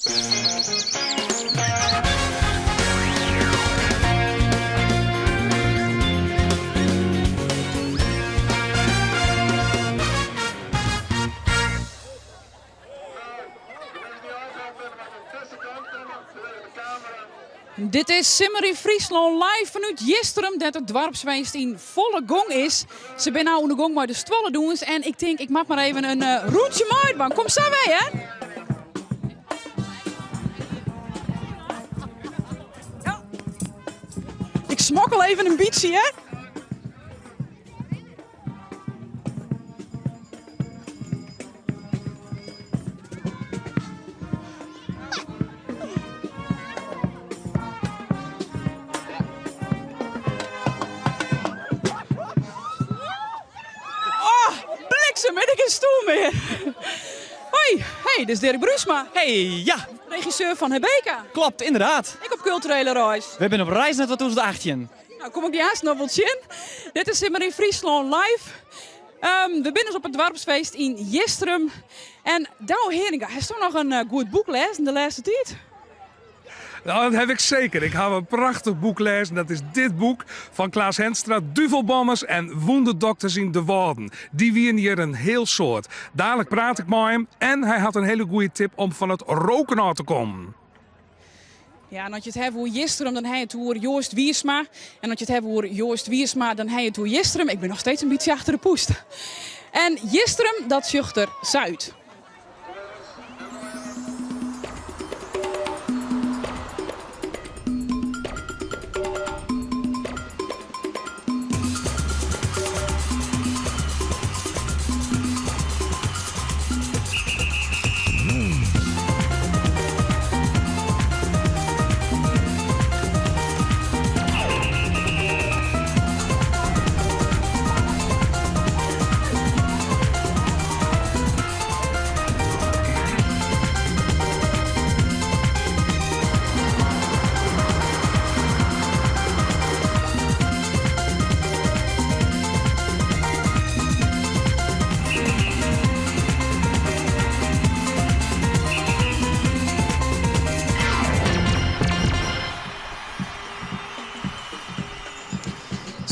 Dit is Simmer yn Fryslân live fanút Jistrum, dêr't it doarpsfeest yn folle gong is. Se binne no oan de gong mei de stuolledûns en ik tink ik moat mar even in eh, rûntsje meidwaan. Kom sa wei, hè? Ik smokkel even in bytsje, hè? Oh, bliksem, ben ik in stoel meer. Hoi, hey, dit is Dirk Bruinsma. Hey, ja. Regisseur van Hebeca. Klopt, inderdaad. Ik op kulturele reis. We binne op reis nei 2018. Nou, kom ik dy aanst noch wol tsjin. Dit is Simmer yn Fryslân live. Um, we binne dus op it doarpsfeest yn Jistrum. En Douwe Heeringa, hast noch in eh, goed boek lêzen de lêste tiid? Nou, dat heb ik zeker. Ik heb een prachtig boek lezen. Dat is dit boek van Klaas Henstra, Duvelbanners en Wûnderdokters yn de Wâlden. Dy wiene hjir in hiel soad. Dadelijk praat ik mei him en hy hat in hiele goede tip om fan it roken ôf te kommen. Ja, en as je it hawwe oer Jistrum, dan ha je it oer Joast Wiersma. En as je it hawwe oer Joast Wiersma, dan ha je it oer Jistrum. Ik bin noch steeds in bytsje achter de poest. En Jistrum, dat sjocht der sa út.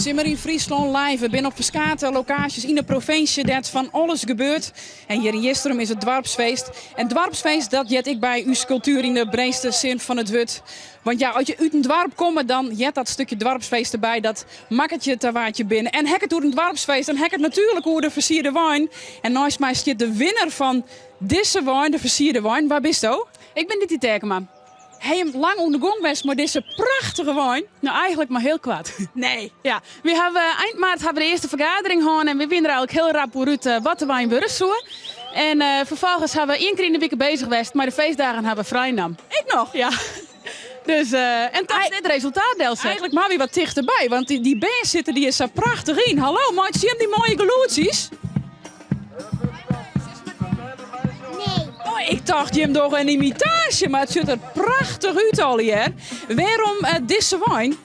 Simmer yn Fryslân live. We binne op ferskate lokaasjes yn de provinsje dêr't fan alles gebeurt. En hjir yn Jistrum is it doarpsfeest. En doarpsfeest dat heart ek by ús kultuer yn de breedste sin fan it wurd. Want ja, as je út in doarp komme, dan heart dat stikje doarpsfeest derby. Dat makket je ta wa't je binne. En ha ik it oer in doarpsfeest, dan ha ik it natuerlik oer de fersierde wein. En neist my stiet de winner fan dizze wein, de fersierde wein. Wa bisto? Ik bin Ditty Terkema. Ha je lang oan de gong west mei dizze prachtige wein? Nou, eigentlik mar hiel koart. Nee. Ja, we hawwe ein maart hawwe we de earste fergadering hân en we wiene der eigentlik hiel rap oer út eh, wat de wein wurde soe. En eh, ferfolgens hawwe we ien kear yn de wike bezich west, mei de feestdagen hawwe we frij naam. Ek noch? Ja. Dus, eh, en toch dit resultaat delset. Eigentlik moatte wy wat tichterby, want dy, dy bern sitte der sa prachtich yn. Hallo, meitsje jim dy moaie gelûdsjes? Nee. Oh, ik tocht jim dogge in imitaasje, mar it sjocht der prachtich út allegear. Wêrom eh, dizze wein?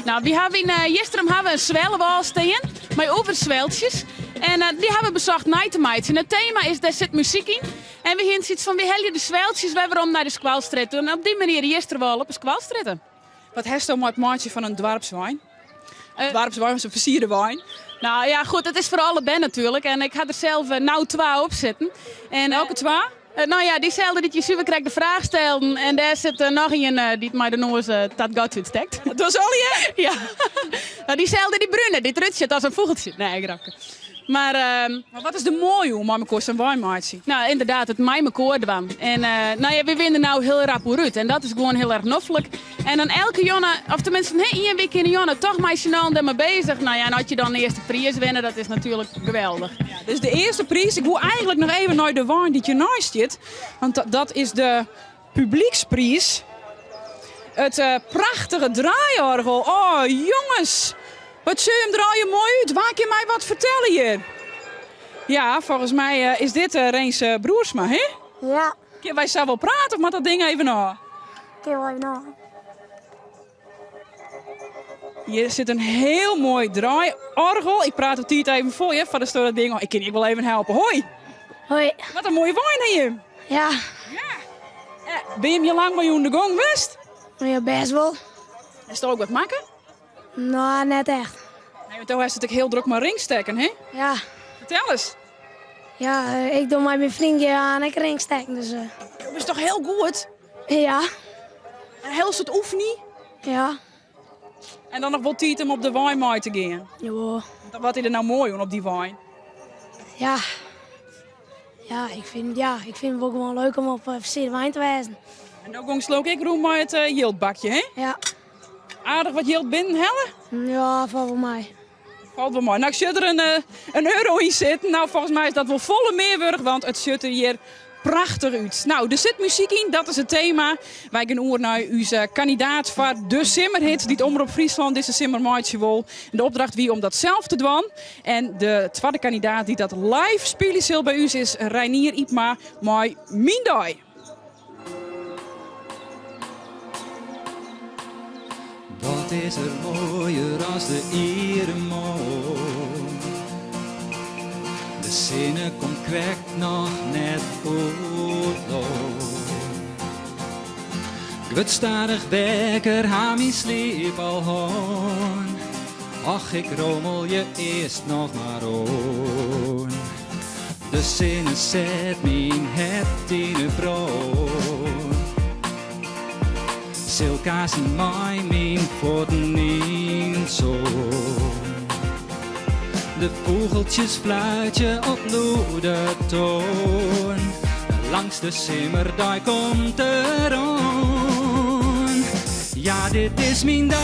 Nou, wy hawwe yn uh, Jistrum hawwe in swellewâl stean mei oeversweltsjes. En uh, dy hawwe we besocht nei te meitsjen. It tema is, dêr sit muzyk yn. En we hiene sayts fan, wy helje de sweltsjes wer werom nei de skoalstrjitte. En op dy manier Jisterwâl op de skoalstrjitte. Wat hasto mei it meitsjen fan in doarpswein? Uh, doarpswein is in fersierde wein. Nou ja, goed, it is foar alle bern natuerlik. En ik ha der sels uh, no twa op sitten. En, Welke twa? Uh, nou ja, dyselde dy't je suver krekt de fraach stelden. En dêr sit uh, noch ien uh, dy't mei de noas uh, ta it gat útstekt. Dat is allegear? Ja. nou, dyselde dy brune, dy't derút sjocht as in fûgeltsje. Nee, grapke. Mar, uh, mar wat is der moai oan mei mekoar sa'n wein meitsje? Nou, ynderdaad, it mei mekoar dwaan. En uh, nou ja, wy wiene der no hiel rap oer út. En dat is gewoan hiel erch noflik. En dan elke jûn, of teminsten hè, ien wike yn de jûn, toch mei syn allen dermei bezich. Nou ja, en as je dan de earste priis winne, dat is natuerlik geweldich. Ja, dus de earste priis. Ik woe eigentlik noch even nei de wein dy't hjirneist stiet. Want dat, dat is de publykspriis. It uh, prachtige draaioargel. Oh, jonges. Wat sjocht him der allegear moai út. Wa kin my wat fertelle hjir? Ja, folgens my uh, is dit uh, Rinse Broersma, hè? Ja. Kinne wy sa wol prate of moat dat ding even ôf? Kin wol even ôf. Hjir sit in hiel moai draaioargel. Ik praat de tiid even fol, hè, foar dat ding. Ik kin je wol even helpe. Hoi. Hoi. Wat in moaie wein ha jim. Ja. Ja. Binne jim lang mei oan de gong west? Ja, bêst wol. Hast ek wat makke? No, net echt. Nee, want do hast it ek hiel drok mei ringstekken, hè? Ja. Fertel ris. Ja, ik doch mei myn freontsje oan ek ringstekken, dus. Do bist toch hiel goed? Ja. En hiel soad oefenje? Ja. En dan noch wol tiid om op de wein mei te gean? Jawol. Wat is der no moai oan op dy wein? Ja. Ja, ik fyn, ja, ik fyn it wol gewoan leuk om op fersierde wein te wêzen. En no gongst leau ik ek rûn mei it jildbakje, hè? Ja. Aardich wat jild binnenhelle? Ja, falt wol mei. Falt wol mei. No, ik sjoch der in euro yn sitten. No, folgens my is dat wol folle mear wurdich, want it sjocht der hjir prachtich út. No, der sit muzyk yn, dat is it tema. Wy gean oer nei ús kandidaat foar de simmerhit dy't Omrop Fryslân dizze simmer meitsje wol. De opdracht wie om dat sels te dwaan. En de twadde kandidaat dy't dat live spylje sil by ús is Reinier Ypma mei Myn Dei. Wat is der moaier as de iere moarn? De sinne komt krekt noch net oer 't lân. 'k Wurd stadich wekker, ha myn sliep al hân. Och, ik rommelje earst noch mar oan. De sinne set myn hert yn 'e brân. Sylkaarsen mei myn fuotten yn 't sân. De fûgeltsjes fluitsje op lûde toan. Langste simmerdei komt deroan. Ja, dit is myn dei.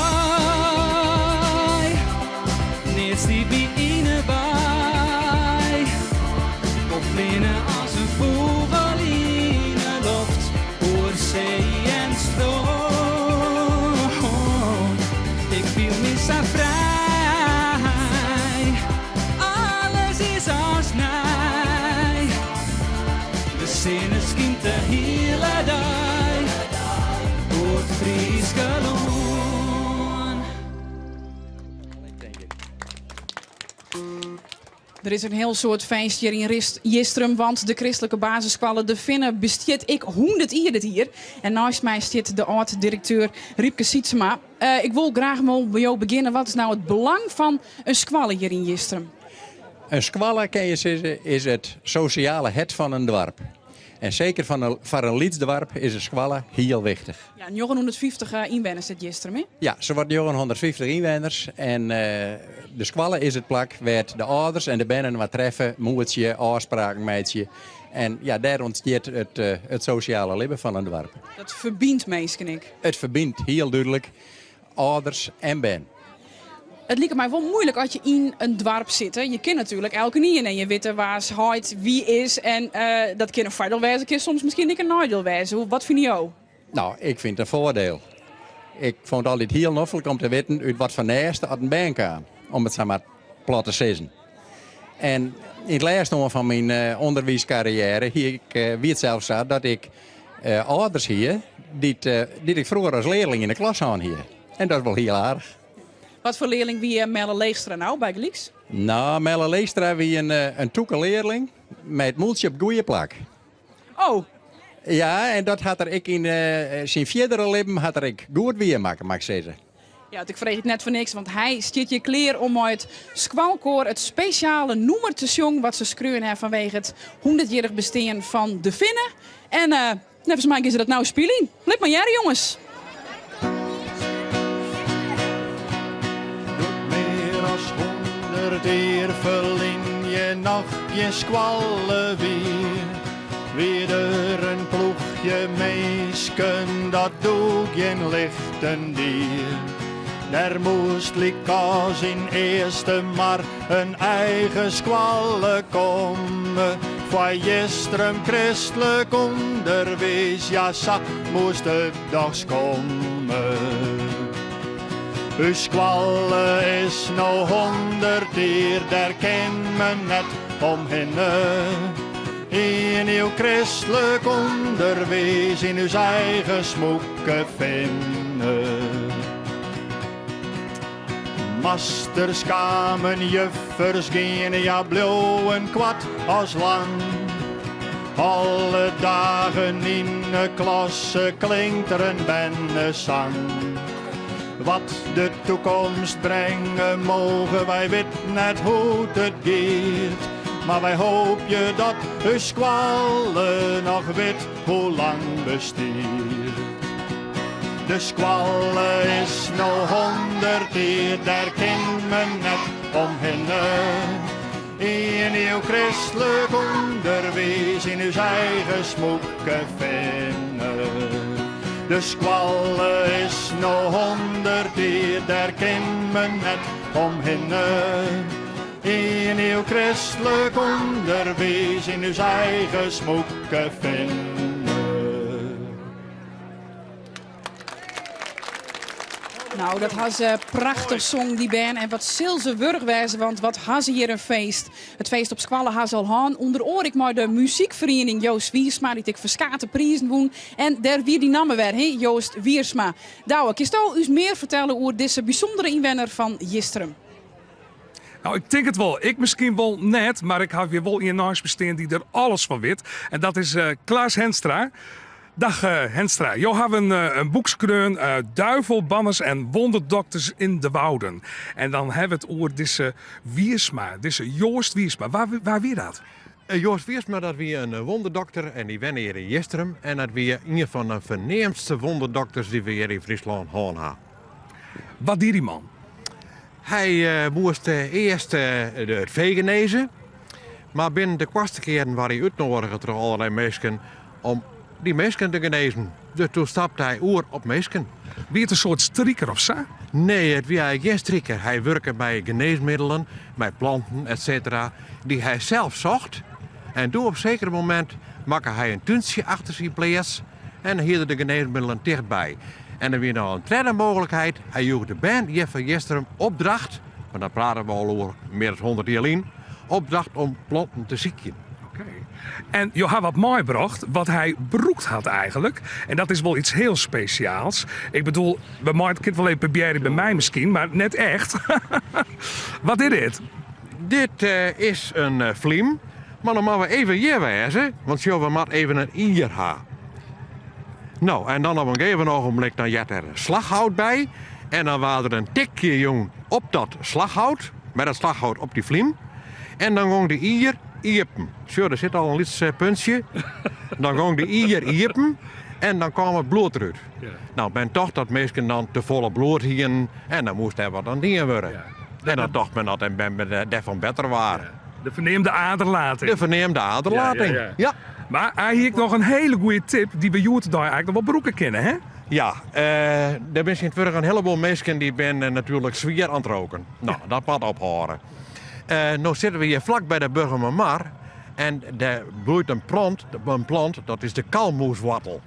Neat stiet my yn 'e wei. Ik wol fleane as in fûgel yn 'e loft oer see en stroom. Ik fiel my sa frij. Alles is as nij. De sinne skynt de hiele dei oer it Fryske lân. Der is in hiel soad feest hjir yn Jistrum, want de kristlike basisskoalle De Finne bestiet ek 100 jier dit jier. En neist my stiet de âld-direkteur Rypke Sietsema. Ik wol graach wol by jo begjinne. Wat is no it belang fan in skoalle hjir yn Jistrum? In skoalle, kin je sizze, is it sosjale hert fan in doarp. En seker foar in lyts doarp is in skoalle hiel wichtich. Ja, 950 ynwenners sit Jistrum, hè? Ja, sawat 950 ynwenners. En de skoalle is it plak wêr't de âlders en de bern inoar treffe, moetsje, ôfspraken meitsje. En ja, dêr ûntstiet it sosjale libben fan in doarp. Dat ferbynt minsken ek? It ferbynt hiel dúdlik âlders en bern. It liket my wol muoilik as je yn in doarp sitte. Je kinne natuerlik elkenien en je witte wa's heit wie is. En dat kin in foardiel wêze, kin soms miskien ek in neidiel wêze. Wat fine jo? No, ik fyn it in foardiel. Ik fûn it altyd hiel noflik om te witten út wat foar nêst oft in bern kaam, om it sa mar plat te sizzen. En yn it lêste oan fan myn ûnderwiiskarriêre hie ik, wie it sels sa dat ik âlders hie dy't, dy't ik froeger as learling yn de klas hân hie. En dat is wol hiel aardich. Wat foar learling wie Melle Leegstra no bygelyks? No, Melle Leegstra wie in tûke learling mei it mûltsje op it goede plak. Oh. Ja, en dat hat er ek yn syn fierdere libben hat er ek goed wiermakke, mei ik sizze. Ja, ik freegje it net foar niks, want hy stiet hjir klear om mei it skoalkoar it spesjale nûmer te sjongen wat se skreaun ha fanwege it hûndertjierrich bestean fan De Finne. En neffens my gean se dat no spyljen. Lit mar hearre, jonges. Doe't mear as 100 jier ferlyn hjir noch gjin skoalle wie, wie der in ploechje minsken dat doe gjin lichten die. Der moast lykas yn Eastermar in eigen skoalle komme. Foar Jistrum kristlik ûnderwiis, ja sa moast it dochs komme. Us skoalle is no 100 jier, dêr kin men net omhinne. Ien iuw kristlik ûnderwiis yn ús eigen smûke Finne. Masters kamen, juffers giene, ja bliuwen koart as lang. Alle dagen yn 'e klasse klinkt der in bernesang. Wat de toekomst bringe moge, wy witte net hoe't it giet. Mar wy hoopje dat ús skoalle noch wit hoe lang bestiet. De skoalle is no 100 jier, dêr kin men net omhinne. Ien iuw kristlik ûnderwiis yn ús eigen smûke finne. De skoalle is no 100 jier, dêr kin men net omhinne. Ien iuw kristlik ûnderwiis yn ús eigen smûke finne. Nou, dat ha se prachtich songen, dy bern. En wat sil se wurch wêze, want wat ha se hjir in feest. It feest op skoalle ha se al hân. Ûnder oare ek mei de muzykferiening Joost Wiersma, dy't ek ferskate prizen wûn. En dêr wie dy namme wer, hè, Joost Wiersma. Douwe, kinsto ús mear fertelle oer dizze bysûndere ynwenner fan Jistrum? Nou, ik tink it wol. Ik miskien wol net, mar ik haw hjir wol ien neist my stean dy't der alles fan wit. En dat is eh, Klaas Henstra. Dag eh, Henstra, jo hawwe in, eh, in boek skreaun, eh, Duivelbanners en Wonderdokters in de Wouden. En dan hawwe we it oer dizze Wiersma, dizze Joost Wiersma. Wa, wa wie dat? Joost Wiersma dat wie in wonderdokter en dy wenne hjir yn Jistrum. En dat wie ien fan de ferneamdste wonderdokters dy't we hjir yn Fryslân hân ha. Wat die dy man? Hy moast earst it fee genêze, mar binnen de koartste kearen waard hy útnoadige troch allerlei minsken om dy minsken te genêzen. Dus doe stapte hy oer op minsken. Wie it in soart striker of sa? Nee, it wie eigentlik gjin striker. Hy wurke mei genêsmiddelen, mei planten etc. Dy't hy sels socht. En doe op seker momint makke hy in túntsje achter syn pleats en hie er de genêsmiddelen tichtby. En der wie noch in tredde mooglikheid, hy joech de bern hjir fan Jistrum opdracht, want dan prate we al oer mear as 100 jier lyn, opdracht om planten te sykjen. Oké. En jo ha wat meibrocht wat hy brûkt hat eigentlik. En dat is wol iets hiel spesjaals. Ik bedoel, we meie it wol even probearje by my miskien, mar net echt. wat is dit? Dit eh, is in eh, flym, mar dan moatte we even hjir wêze, want sjoch, we moatte even in ier ha. No, en dan op in gegeven ogenblik dan heart der slachhout by. En dan waard der in tikje jûn op dat slachhout, mei dat slachhout op dy flym. En dan gong de ier iepen. Sjoch, der sit al in lyts eh, puntsje. Dan gong de ier iepen en dan kaam it bloed derút. Nou, men tocht dat minsken dan te folle bloed hienen en dan moast dêr wat oan dien wurde. En dan tocht men dat men dêrfan better waard. De ferneamde aderlating. De ferneamde aderlating, ja. ja. Mar hy hie ek noch in hiele goede tip dy't we hjoed-de-dei eigentlik noch wol brûke kinne, hè? Ja, uh, der binne tsjintwurdich in heleboel minsken dy binne natuerlik swier oan it roken. No, dat moat ophâlde. Uh, no sitte we hjir flak by de Burgumermar en dêr bloeit in plant, in plant, dat is de kalmoeswoartel.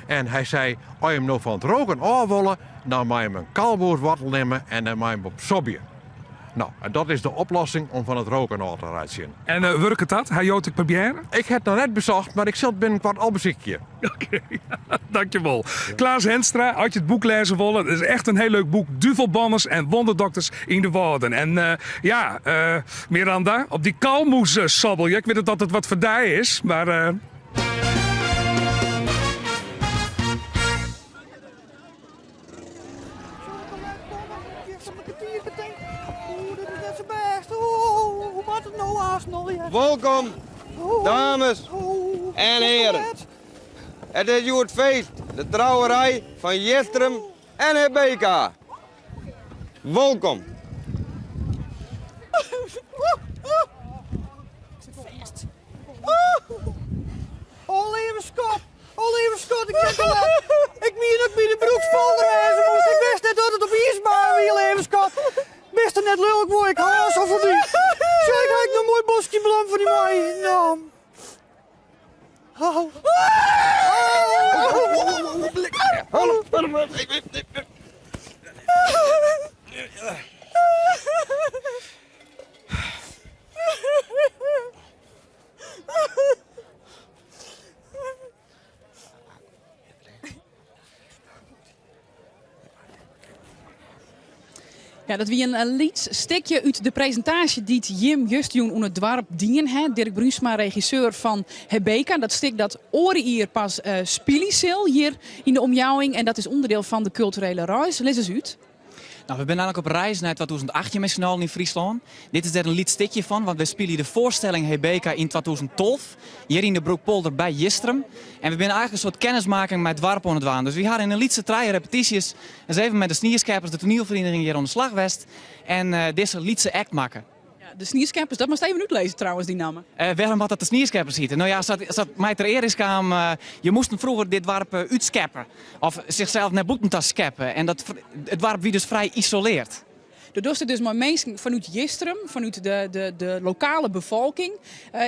En hy sei, as je him no fan it roken ôf wolle, dan mei je him in kalmoeswoartel nimme en dan mei je him op sobje. No, en dat is de oplossing om fan it roken ôf te reitsjen. En uh, wurket dat? Ha jo it ek probearre? Ik ha it noch net besocht, mar ik sil it binnenkoart al besykje. Oké, dankjewol. Klaas Henstra, as je it boek lêze wolle, it is echt in hiel leuk boek. Duvelbanners en Wonderdokters yn de Wâlden. En uh, ja, uh, Miranda, op dy kalmoes sobbelje. Ik wit net oft it wat foar dy is, mar... Uh... Wolkom, dames en heren. It is hjoed feest, de trouwerij fan Jistrum en Rebeka. Wolkom. Oh, leave skat. Oh, leave skat, ik ken het net. Ik mien dat ik by de Broekspolder wêze moast. Ik wist net dat it op iisbaan wie, leave skat. Bist der net lilk wol, ik hâld sa fan dy. Sjoch, ik ha ek noch in moai boskje blom foar dy meinaam. Oh. Ja, dat wie in lyts stikje út de presintaasje dy't jim justerjûn oan it doarp dien ha. Dirk Bruinsma, regisseur fan Hebeka. Dat stik dat oare jier pas spylje sil hjir yn de omjouwing. En dat is ûnderdiel fan de kulturele reis. Lis ris út. Nou, we binne nammentlik op reis nei 2018 mei syn allen yn Fryslân. Dit is dêr in lyts stikje fan, want we spylje de foarstelling Hebeka yn 2012 hjir yn de Broekpolder by Jistrum. En we binne eigentlik in soart kennismaking mei it doarp oan it dwaan. Dus wy hawwe yn in lytse trije repetysjes ris even mei de Snieskeppers, de toanielferiening hjir oan de slach west en dizze lytse act makke. Ja, de Snieskeppers, dat moatst even útlizze trouwens, dy namme. Wêrom moat dat de Snieskeppers hite? No ja, sa't my ter ear is kaam, je moasten froeger dit doarp útskeppe. Of sichsels nei bûten ta skeppe. En dat, it doarp wie dus frij isoleard. Do dochst it dus mei minsken fanút Jistrum, fanút de, de, de lokale befolking.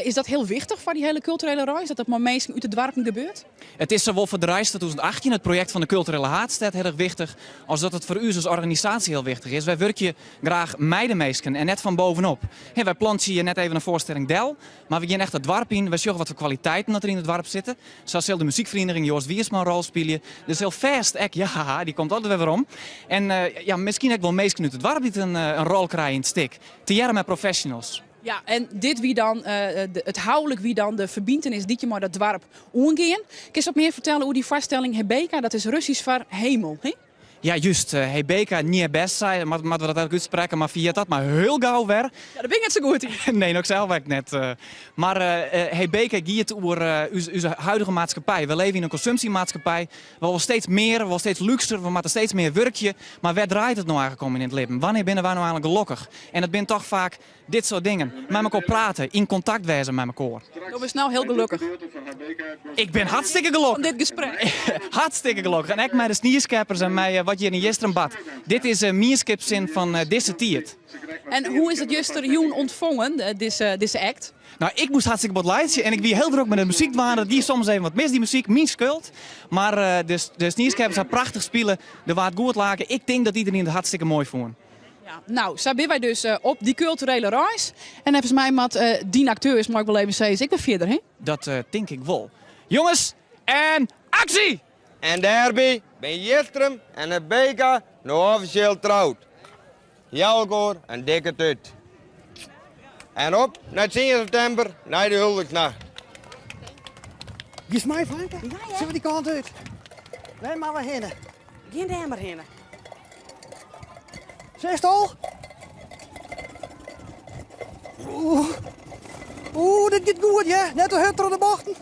Is dat hiel wichtich foar dy hiele kulturele reis, dat dat mei minsken út de doarpen gebeurt? It is sawol foar de reis 2018, it projekt fan de Kulturele Haadstêd, hiel erch wichtich, as dat it foar ús as organisaasje hiel wichtich is. Wy wurkje graach mei de minsken en net fan bovenop. Hè, wy plantsje hjir net even in foarstelling del, mar we gean echt it doarp yn. Wy sjogge wat foar kwaliteiten dat der yn it doarp sitte. Sa sil de muzykferieniging Joast Wiersma in rol spylje. Der sil fêst ek, ja, dy komt altyd wer werom. En ja, miskien ek wol minsken út it doarp dy't in rol krije yn it stik. Tegearre mei professionals. Ja, en dit wie dan, it houlik wie dan de ferbyntenis dy't je mei dat doarp oangean. Kinst wat mear fertelle oer dy foarstelling Hebeka? Dat is Russysk foar hemel, hè? Ja, just. Hebeka Niebessa, moatte we dat eigentlik útsprekke, mar ferjit dat mar hiel gau wer. Ja, dêr bin ik net sa goed yn. Nee, no sels ek net. Mar Hebeka giet oer ús huidige maatskippij. We leve yn in konsumpsjemaatskippij. We wolle steeds mear, we wolle steeds lúkser, we moatte steeds mear wurkje. Mar wêr draait it no eigentlik om yn it libben? Wannear binne wy no eigentlik gelokkich? En dat binne toch faak Dit soart dingen. Mei mekoar prate, yn kontakt wêze mei mekoar. Do bist no hiel gelokkich. Ik bin hartstikke gelokkich. Fan dit gesprek. Hartstikke gelokkich. En ek mei de snieskeppers en mei wat hjir yn Jistrum bart. Dit is mienskipssin fan dizze tiid. En hoe is it justerjûn ûntfongen, dizze act? Nou, ik moast hartstikke bot laitsje en ik wie hiel drok mei de muzyk dwaande. Dat gie soms even wat mis, dy muzyk. Myn skuld. Mar de snieskeppers ha prachtich spile. Der waard goed lake. Ik tink dat iderien it hartstikke moai fûn. Ja, nou, sa binne wy dus op dy kulturele reis. En neffens my moat dyn akteurs, mei ik wol even sizze, ek wer fierder, hè? Dat tink ik wol. Jonges, en aksje! En dêrby bin Jistrum en Hebeka no offisjeel troud. Jou elkoar in dikke tút. En op nei tsien septimber nei de huweliksnacht. Giest mei, Flanke? Ja, ja. Sille we dy kant út? Wêr moatte we hinne? Gean dêr mar hinne. Sest al? Oeh, oeh, dit giet goed, ja. Net te hurd troch de bochten.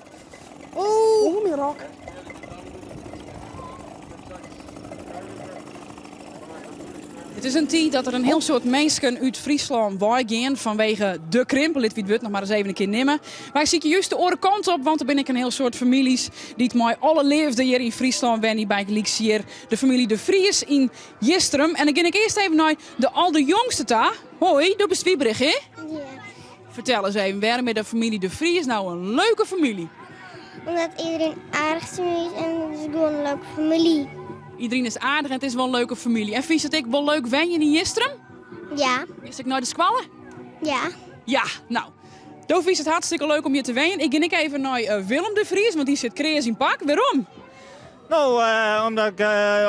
Oeh. Oeh, myn rok. It is in tiid dat der in hiel soad minsken út Fryslân weigean fanwege de krimp. Lit wy it wurd noch mar ris even in kear nimme. Wy sykje just de oare kant op, want der binne ek in hiel soad famyljes dy't mei alle leafde hjir yn Fryslân wenje. Bygelyks hjir de famylje De Vries yn Jistrum. En dan gean ik earst even nei de alderjongste ta. Hoi, do bist Wiebrich, hè? Ja. Fertel ris even, wêrom is de famylje De Vries nou in leuke famylje? Omdat iedereen aardich tsjin my is en it is gewoan in leuke famylje. Iedereen is aardich en it is wol in leuke famylje. En fynst it ek wol leuk wenjen yn Jistrum? Ja. Giest ek nei de skoalle? Ja. Ja, nou. Do fynst it hartstikke leuk om hjir te wenjen. Ik gean ek even nei eh, Willem de Vries, want dy sit kreas yn pak. Wêrom? No, omdat ik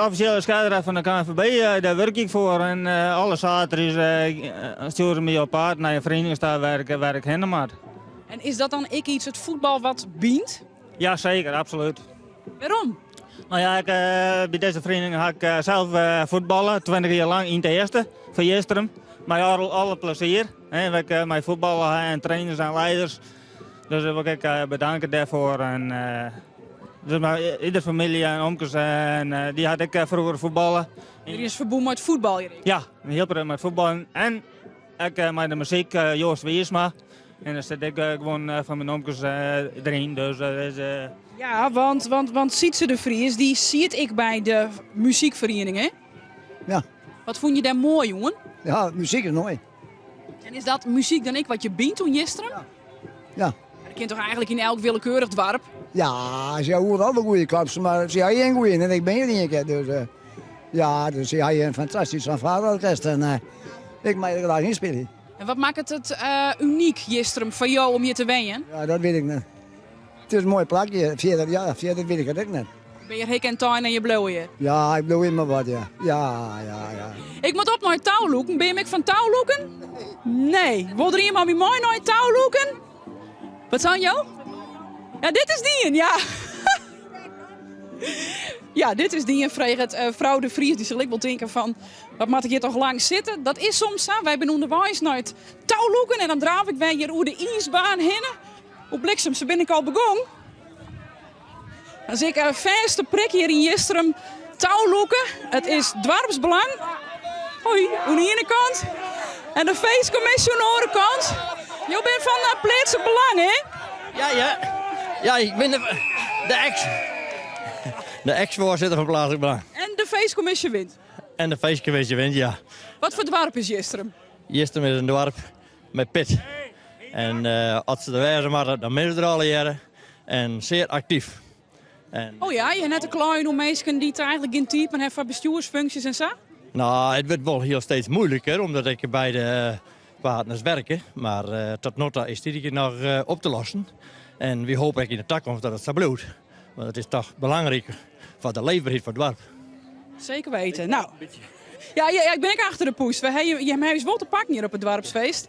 offisjele skaadref fan de KNVB, dêr wurkje ik foar. En alle saterdeis stjoere se my op paad nei in ferienings ta wêr ik hinne moat. En is dat dan ek iets, it fuotbal, wat bynt? Ja, seker, absolút. Wêrom? No ja, ik, by dizze feriening ha ik sels fuotballe, 20 jier lang yn it earste fan Jistrum. Mei alle plezier, hè, wat ik mei fuotballe ha en trainers en leiders. Dus dat wol ik ek bedanke dêrfoar. En, dus mar ieder famylje en omkes en dy hat ek froeger fuotballe. Der is ferbûn mei it fuotbal hjir ek? Ja, hiel protte mei it fuotballen en ek mei de muzyk, Joost Wiersma. En dan sit ek gewoan fan myn omkes deryn. Dus dat is. Ja, want, want, want Sietse de Vries dy siet ek by de muzykferiening, hè? Ja. Wat fûn je dêr moai oan? Ja, muzyk is moai. En is dat muzyk dan ek wat je bynt oan Jistrum? Ja. Ja. Dat kin toch eigentlik yn elk willekeurich doarp? Ja, se ha oeral wol goede klups, mar se ha ien goeie en ik bin hjir ien kear. Dus uh, ja, dus se ha in fantastysk fanfareorkest en uh, ik mei der graach yn spylje. En wat makket it uh, unyk Jistrum foar jo om hjir te wenjen? Ja, dat wit ik net. It is in moai plakje, fierder, ja, fierder wit ik it ek net. Ben je hik en tein en je bliuwe hjir? Ja, ik bliuw mar wat, ja. Ja, ja, ja. Ik moat op nei it toulûken. Binne jim ek fan toulûken? Nee. Wol der ien mei my mei nei it toulûken? Wat seinen jo? Ja, dit is dien, ja. Ja, dit is dien, freget eh, frou De Vries. Dy sil ek wol tinke fan, wat moat ik hjir toch lang sitte? Dat is soms sa. Wy binne ûnderweis nei it toulûken en dan draaf ik wer hjir oer de iisbaan hinne. O bliksem, se binne ek al begûn. Dat is ek in fêste prik hjir yn Jistrum. Toulûke, it is doarpsbelang. Hoi, oan de iene kant. En de feestkommisje oan de oare kant. Jo binne fan eh, Pleatslik Belang, hè? Ja, ja. Ja, ik bin de, de ex... De ex-voorzitter van Plaatselijk Belang. En de feestkommisje wint. En de feestkommisje wint, ja. Wat foar doarp is Jistrum? Jistrum is in doarp mei pit. En eh, as se der wêze moatte, dan binne se der allegearre. En sear aktyf. En... Oh ja, je ha net te kleien oer minsken dy't eigenlik gjin tiid mear ha foar bestjoersfunksjes en sa? Nou, it wurdt wol hiel steeds moeiliker, omdat ik by de partners werke. Mar eh, tot no ta is dit noch eh, op te lossen. En wy hoopje ek yn de takomst dat it sa bliuwt. Want it is toch belangryk foar de leefberheid fan it doarp. Zeker weten. Nou, ja, ja, ik bin ek achter de poes. We ha je ha ús wol te pakken hjir op it doarpsfeest.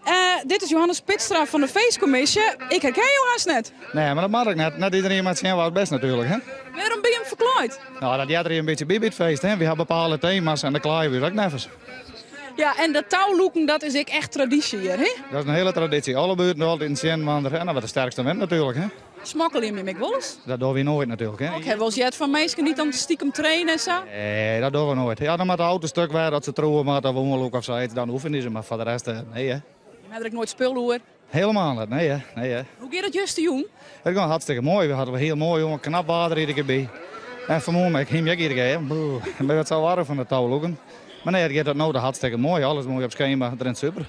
Eh, dit is Johannes Pitstra fan de feestkommisje. Ik herken jo hast net. Nee, mar dat moat ek net. Net iderien moat sjen wa't bist natuerlik. Hè? Wêrom binne jim ferklaaid? Nou, dat heart der in bytsje by by it feest. Hè? Wy ha bepaalde tema's en dêr klaaie we ús ek neffens. Ja, en dat toulûken, dat is ek echt tradysje hjir, hè? Dat is in hiele tradysje. Alle buerten altyd in tsjin, want en dan wurdt de sterkste wint natuerlik. Hè? Smokkelje jim ek wolris? Dat dogge wy noait natuerlik. Hè? Ik ha wolris heard fan minsken dy't dan stikem traine en sa. Nee, dat dogge we noait. Ja, dan moat de auto stuk wêze dat se trouwe moatte of ûngelok of sayts, dan oefenje se, mar foar de rest, eh, nee hè. Jim ha der ek noait spul oer? Helemaal net, nee hè. Nee, hè. Hoe giet it justerjûn? It gie hartstikke moai. We hadden hiel moai, jonge, knap waar der iedere kear by. En fanmoarn, ik hie him ek iedere kear, ik bin wat sa warm fan de toulûken. Mar nee, it giet tot no ta hartstikke moai. Alles moai op skema, it rint super.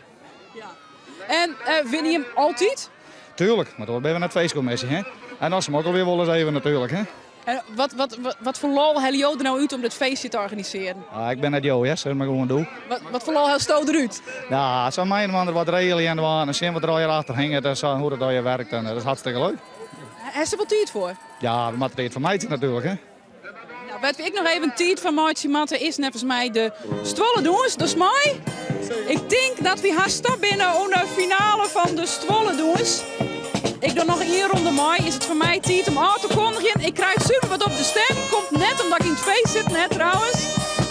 En uh, winne jim altyd? Tuurlijk, mar oars binne we net feestkommisje, hè? En dan smokkelje we wolris even natuerlik, hè? En wat, wat, wat, wat foar lol helje jo der no út om dit feestje te organisearjen? Ah, ik bin net jo, hè? Sis mar gewoan doe. Wat, wat foar lol helsto derút? Ja, sa mei inoar wat regelje en dwaan en sjen wat der allegear achter hinget en sa, hoe dat allegear werkt. En, dat is hartstikke leuk. Hast der wol tiid foar? Ja, we moatte tiid foar meitsje natuerlik, hè? Nou, wêr't we ek noch even tiid foar meitsje moatte is neffens my de stuolledûns. Dat is moai. Ik tink dat we hast ta binne oan de finale fan de stuolledûns. Ik doch noch ien ronde mei. Is it foar my tiid om ôf te kondigjen? Ik krij suver wat op de stim. Komt net omdat ik yn it feest sit, net trouwens.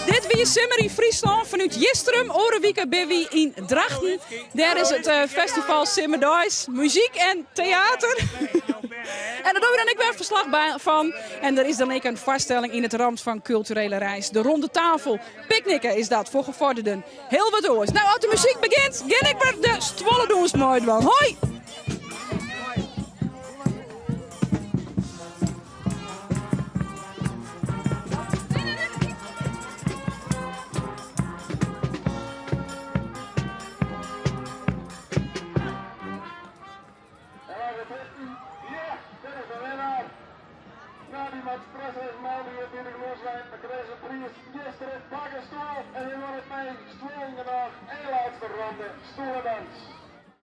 Dit wie Simmer yn Fryslân fanút Jistrum. Oare wike binne wy yn Drachten. Dêr is it eh, festival Simmerdeis. Muzyk en teater. En dêr dogge we dan ek wer ferslach fan. En der is dan ek in foarstelling yn it ramt fan kulturele reis. De ronde tafel. Picknicken is dat foar gevorderden. Hiel wat oars. Nou, as de muzyk begjint, gean ik wer de stuolledûns meidwaan. Hoi!